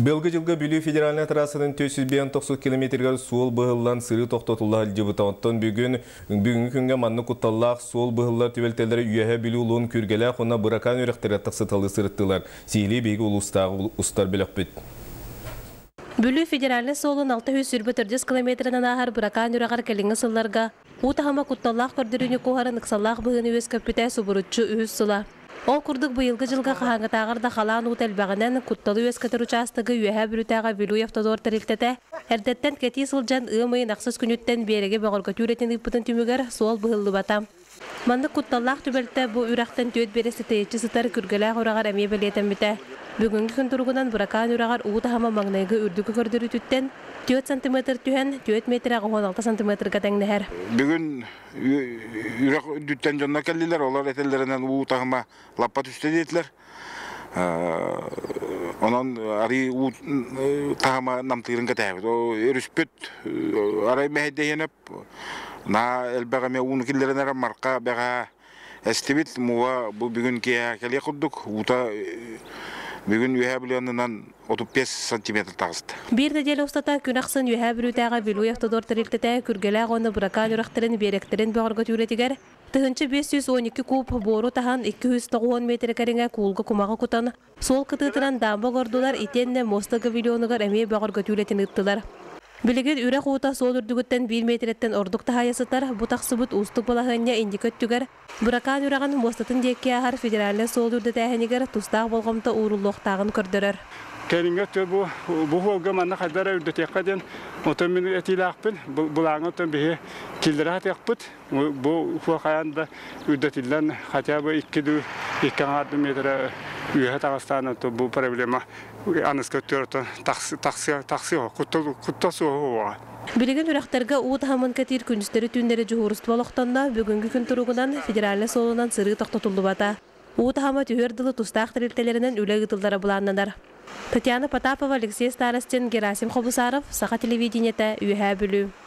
Быйылгы дьылга Бүлүү федеральнай трассатын 459 километрыгар суол быһыллан, сырыы тохтотулла сылдьыбыта. Оттон бүгүн, бүгүҥҥү күҥҥэ маннык кутталлаах суол быһыллар түбэлтэлэрэ Үөһээ Бүлүү улууһун Күргэлээх уонна Быракаан үрэхтэригэр тахсыталыы сырыттылар. Сиһилии биһиги улуустааҕы устар бөлөхпүт. Бүлүү федеральнай суолун 624 километрынан ааһар Быракаан үрэҕэр кэлиҥҥи сылларга уу таһыма кутталлаах көрдөрүүнү куоһаран ыксаллаах быһыыны үөскэппитэ субуруччу үһүс сыла. Ол курдук быйылгы дьылга хаһааҥҥытааҕар да халаан уута элбэҕинэн, кутталы үөскэтэр учаастагы Үөһээ Бүлүүтээҕи Вилюй Автодор тэрилтэтэ эрдэттэн кэтии сылдьан ыам ыйын ахсыс күнүттэн биэрэги бөҕөргөтүү үлэтин ыыппытын түмүгэр суол быһыллыбата. Маннык кутталлаах түбэлтэ бу үрэхтэн түөрт биэрэстэ тэйиччи сытар Күргэлээх үрэҕэр эмиэ бэлиэтэммитэ. Бүгүҥҥү күн туругунан Быракаан үрэҕэр уу таһыма маҥнайгы үрдүкү көрдөрүүтүттэн 4 сантиметр түһэн, 4 миэтэрэ 86 сантиметрга тэҥнэһэр. Бүгүн үрэх үрдүттэн дьоннор кэллилэр, олор этэллэринэн уу таһыма лаппа түстэ диэтилэр. Онон арыы уу таһыма намтыырын кэтэһэбит. Өрүспүт арай мэһэйдэһиэн өп, наһаа элбэх эмиэ ууну киллэрэн эрэр марха бэҕэһээ эстибит муга бу бүгүн киэһэ кэлиэх курдук уута бүгүн үөһээ Бүлүү 35 сантиметр таҕыста. Биир нэдиэлэ устата күн ахсын Үөһээ Бүлүүтээҕи Вилюй Автодор тэрилтэтэ Күргэлээх уонна Быракаан үрэхтэрин биэрэктэрин бөҕөргөтүүлэтигэр 1512 куб буору таһан 290 миэтэрэ кэриҥэ куулга кумаҕы кутан, суол кытыытынан даамба оҥордулар итиэннэ муоста гавильонугар эмиэ бөҕөргөтүүлэтин ыыттылар. Билигин үрэх уута суол үрдүгүттэн биир миэтэрэттэн ордук таһайа сытар, бу тахсыбыт уустук балаһыанньа инники өттүгэр Быракаан үрэҕин муостатын диэки ааһар федеральнай суол үрдэтээһинигэр тустаах болҕомто ууруллуохтааҕын көрдөрөр. Кэлиҥҥи өттүгэр бу бу суолга манна хайдах эрэ үрдэтиэххэ диэн отон мин этиилээхпин. Былааҥҥа оттон биһи киллэрэ сатыахпыт. Бу суол хайаан да үрдэтиллэн хотя бы икки дуу, икки аҥаар дуу миэтэрэ үөһэ таҕыстаан оттон бу проблема аныска өттүгэр оттон тахсыа тахсыа куттал куттал суоһу уоҕа. Билигин үрэхтэргэ уу таһымын кэтиир күнүстэри-түүннэри дьуһуурустуба олохтонно, бүгүҥҥү күн туругунан федеральнай суолунан сырыы тохтотуллубата. Уу таһыма түһүөр дылы тустаах тэрилтэлэринэн үлэ ыытыллара былааннанар. Татьяна Потапова, Алексей Старостин, Герасим Хобусаров, Саха телевидениетэ, Үөһээ Бүлүү.